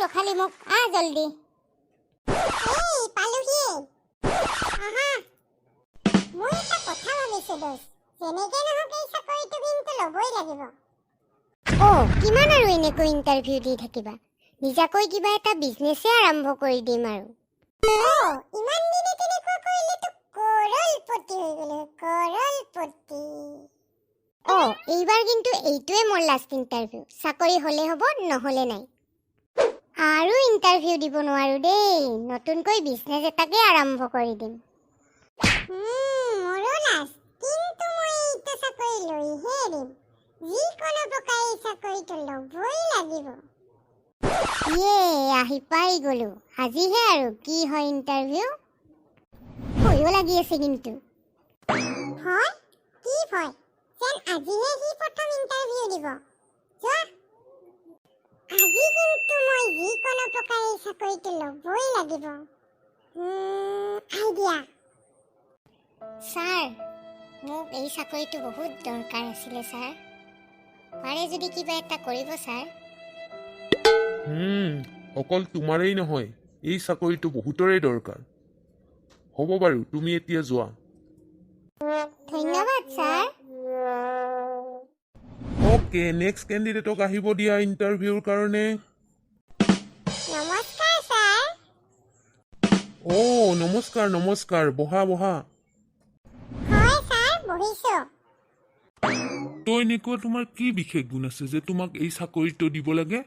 ৰখালি মোক? আহ জল্দি। এই পালোহিয়ে, আহা। মই এটা কথা ভাবিছো দোস্ত, যেনেকে নহওক এই চাকৰিটো কিন্তু ল'বই লাগিব। অ', কিমান আৰু এনেকৈ ইণ্টাৰভিউ দি থাকিবা? নিজাকৈ কিবা এটা বিজনেছে আৰম্ভ কৰি দিম আৰু। অ', ইমান দিনে তেনেকুৱা কৰিলেতো কৰলপতি হৈ গ'লো, কৰলপতি। অ', এইবাৰ কিন্তু এইটোৱে মোৰ লাষ্ট ইণ্টাৰভিউ। চাকৰি হ'লে হ'ব, নহ'লে নাই। আৰু ইণ্টাৰভিউ দিব নোৱাৰো দেই। নতুনকৈ বিজনেছ এটাকে আৰম্ভ কৰি দিম। মোৰো লাষ্ট, কিন্তু মই এইটো চাকৰি লৈহে এৰিম। যিকোনো প্ৰকাৰে এই চাকৰিটো ল'বই লাগিব। ইয়ে, আহি পাই গ'লো। আজিহে আৰু কি হয় ইণ্টাৰভিউ। ভয়ো লাগি আছে কিন্তু। ভয়? কি ভয়? যেন আজিহে সি প্ৰথম ইণ্টাৰভিউ দিব। যোৱা, আজি কিন্তু মই যিকোনো প্ৰকাৰে এই চাকৰিটো ল'বই লাগিব। আইডিয়া। ছাৰ, মোক এই চাকৰিটো বহুত দৰকাৰ আছিলে ছাৰ। পাৰে যদি কিবা এটা কৰিব ছাৰ। অকল তোমাৰেই নহয়, এই চাকৰিটো বহুতৰে দৰকাৰ। হ'ব বাৰু, তুমি এতিয়া যোৱা। ধন্যবাদ ছাৰ। অ'কে, নেক্সট কেণ্ডিডেটক আহিব দিয়া ইণ্টাৰভিউৰ কাৰণে। নমস্কাৰ ছাৰ। অ' নমস্কাৰ, নমস্কাৰ, বহা বহা। হয় ছাৰ, বহিছো। তো এনেকুৱা তোমাৰ কি বিশেষ গুণ আছে যে তোমাক এই চাকৰিটো দিব লাগে?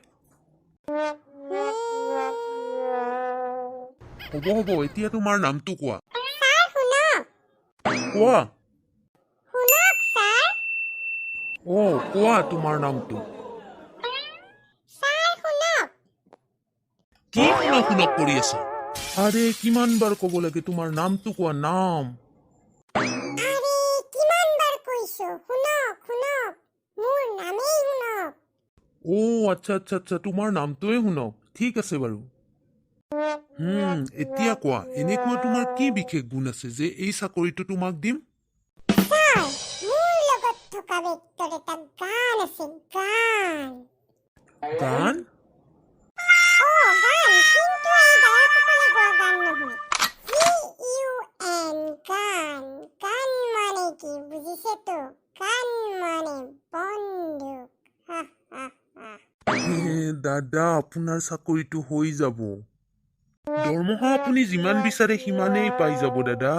হ'ব হ'ব, এতিয়া তোমাৰ নামটো কোৱা। ছাৰ, শুনক। কোৱা। শুনক ছাৰ। অ', কোৱা তোমাৰ নামটো। ছাৰ, শুনক। কি শুনক শুনক কৰি আছা? আৰে, কিমান বাৰ ক'ব লাগে, তোমাৰ নামটো কোৱা, নাম। আৰে, কিমান বাৰ কৈছো, শুনক শুনক, মোৰ নামেই শুনক। অ' আচ্ছা আচ্ছা আচ্ছা, তোমাৰ নামটোৱে শুনক। ঠিক আছে বাৰু। এতিয়া কোৱা, এনেকুৱা তোমাৰ কি বিশেষ গুণ আছে যে এই চাকৰিটো তোমাক দিম? ছাৰ, মোৰ লগত থকা বেগটোত এটা গান আছে, গান। গান? অ' গান, কিন্তু এই গায়কসকলে গোৱা গান নহয়। GUN, গান। গান মানে কি বুজিছেতো? গান মানে বন্দুক। হা হা হা। হে দাদা, আপোনাৰ চাকৰিটো হৈ যাব। দৰমহা আপুনি যিমান বিচাৰে সিমানেই পাই যাব দাদা।